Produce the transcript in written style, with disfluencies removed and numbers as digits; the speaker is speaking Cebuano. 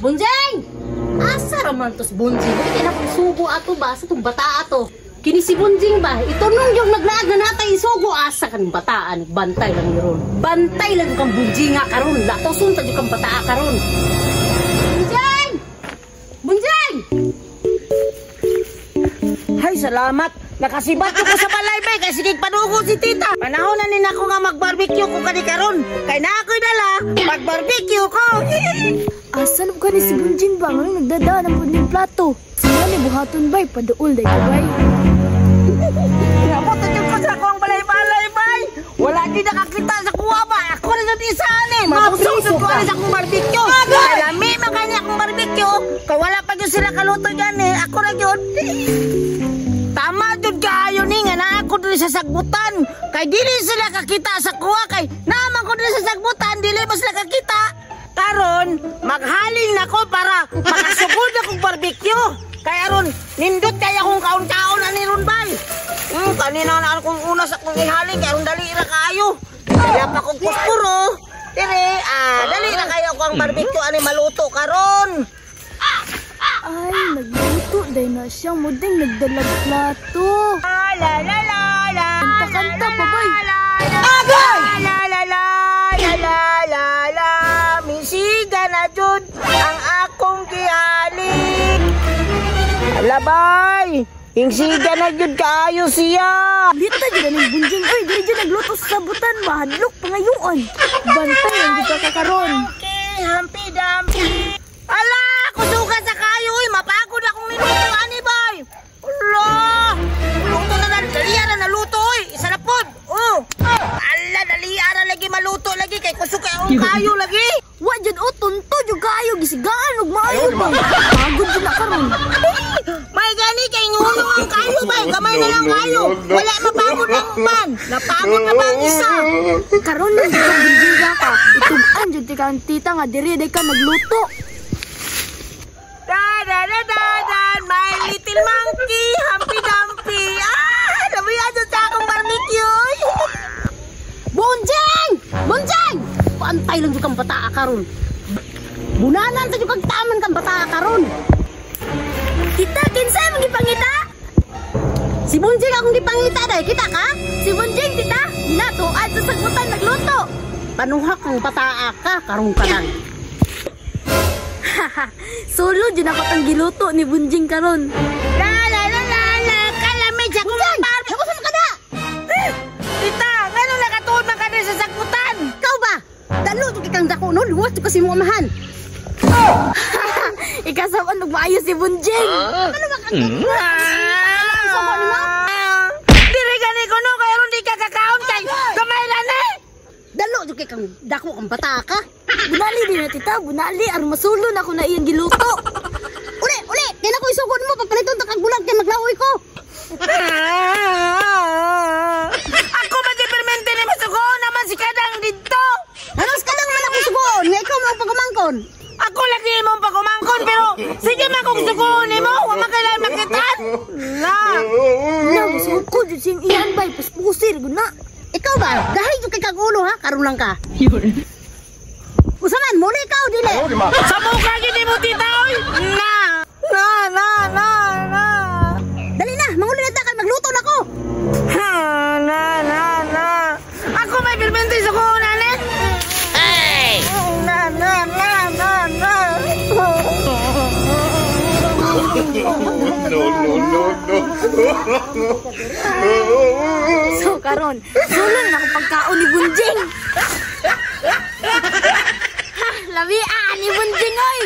Bunjeng! Asa raman tos Bunjing? Uy, kaya na sugo ato ba? Sa itong bata ato. Kini si Bunjing ba? Ito nung yung naglaag na natay isugo. Asa kan bataan? Bantay lang ron. Bantay lang kang Bunjing nga karon. Latosun sa kang bataa karon. Bunjeng! Bunjeng! Hay, salamat. Nakasibat ko sa balay bay kay sige padugo si tita. Panahon na ni nako nga mag-barbecue ko kani karon. Kay na ako'y dala, mag-barbecue ko. Asa na ka ni si Bunjing ba? Ngayon nagdadaan ang puning plato. Sino ni buhaton bay? Paduol day ka bay. Abot na ko sa akong balay-balay bay. Wala di nakakita sa kuha ba. Ako na jud isa ani. Mabusog jud ko ani sa akong barbecue. Kay lami man kani akong barbecue. Kay wala pa jud sila kaluto gani. Ako ra jud. Tama jud kaayo ni nga naa ko diri sa sagbutan. Kay dili sila kakita sa kuha kay naa man ko diri sa sagbutan dili ba sila kakita. Karon maghaling nako para makasugod akong barbecue. Kay aron nindot kay akong kaon-kaon ani ron bay. Kanina na akong una sa akong ihaling kay aron dali ra kaayo. Kaya pa kong puspuro. Dire, dali ra kayo akong barbecue ani maluto karon. Ay, nagluto day na siya. Muding nagdalag plato. La la la la. Kanta-kanta pa bay. Agay! La la la la la la la. Misiga na jud ang akong gihaling. Alabay! Hingsiga na jud kaayo siya. Lita jud aning Bunjing oy, diri jud nagluto sa sabutan, mahadlok pangayuan. Bantay ang jud ka karon. Okay, hampi dampi. Ala, kusuga sa kayo oy, mapagod akong niluto ani bay. Ala, luto na na, dali na naluto oy, isa na pod. Oh. Ala, dali na lagi maluto lagi kay kusog kay akong kayo lagi. Wa jud o tunto jud kaayo gisigaan og maayo ba. Pagod jud na karon. May gani kay nguno ang kayo bay, gamay na lang kayo. Wala mapagod ang uban. Napagod na ba ang isa? Karon lang jud Bunjing ka. Itug-an jud ti kang tita nga diri day ka nagluto. Da da da da da, my little monkey, humpy dumpy. Ah, nabiya jud sa akong barbecue. Bunjeng! Bunjeng! Pantay lang jud kang bataa karon. Bunanan sa jud kang taman kang bataa karon. Tita, kinsa imong gipangita? Si Bunjing akong gipangita day, kita ka? Si Bunjing, tita, natuad sa sagbutan nagluto. Panuha kang bataa ka karon ka lang. Solo jud ako tang giluto ni Bunjing karon. La la la la la, kalami sa akong barbecue. Ako sa kada. Tita, ngano nakatuon man ka diri sa sagbutan? Ikaw ba? Dalo jud kang dako no, luwas jud kasi mo amahan. Ikasawan og maayo si Bunjing. Ano ba kang Diri gani ko no kay aron di ka kakaon kay gamay lang ni. Dalo jud kay kang dako kang bata ka. Bunali din na tita, bunali aron masulo na ako na iyang giluto. Uli, uli, kay nako isugod mo pagpaliton ta kag bulag kay maglaoy ko. Ako ba di permente ni masugoon naman si Kadang didto. Ano sa kadang man ako sugoon nga ikaw mo ang pagumangkon. Ako lagi imong pagumangkon pero sige man kung sugoon nimo, wa man kailangan makitaan. Na. Na, musuko jud siyang iyan bay, puspusir gud na. Ikaw ba? Dahil jud kay kag ulo ha, karon lang ka. Usaman mo ikaw dili. Sa mukha gid nimo tita oy. Na. Na na na na. Dali na, manguli na ta kay magluto na ko. Ha, na na na. Ako may permente sugoon ani. Ay. Na na na na na. No, no, no, no. So karon, sulo na ako pagkaon ni Bunjing. Ha, labi ni Bunjing oy.